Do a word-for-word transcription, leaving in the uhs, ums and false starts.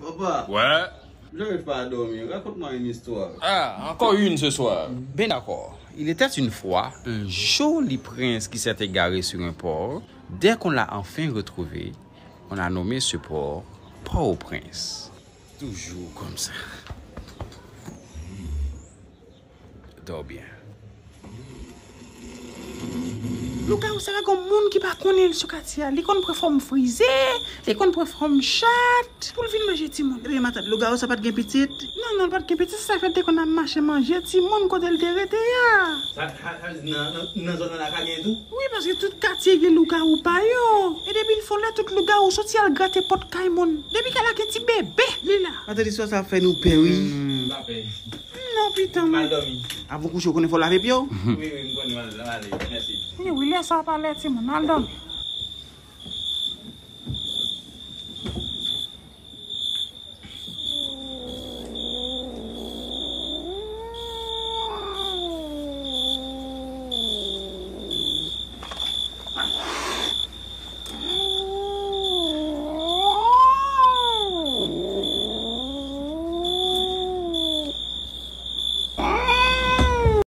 Papa, ouais. J'arrive pas à dormir. Raconte-moi une histoire. Ah, encore une ce soir. Bien d'accord. Il était une fois un joli prince qui s'est égaré sur un port. Dès qu'on l'a enfin retrouvé, on a nommé ce port Port-au-Prince. Toujours comme ça. Dors bien. Lougawou sa pa gon moun ki pa konnen l sou katye a. Li konn pran fòm frize, li konn pran fòm chat. Pou l vin manje timoun. Ebyen, matant, lougawou sa pa t gen pitit? Non, non, l pa t gen pitit, se sa k fè l te konn ap mache manje timoun kote l te rete a. Sa, sa, sa, nan, nan, nan zòn nan la ka gen tou? Wi, paske tout katye gen lougawou pa yo. E depi l fè w lè, tout lougawou soti al grate pòt kay moun. Depi kay la gen ti bebe, li la. Matant, istwa sa ap fè nou pè, wi. M pa pè. Non, pitan, mwen. Mal dòmi. Avan w kouche, w konnen fò w lave pye w? Wi, wi, m konnen, mal, mal, mèsi. Wi, wi, lè sa w pa lè timoun, al dòmi.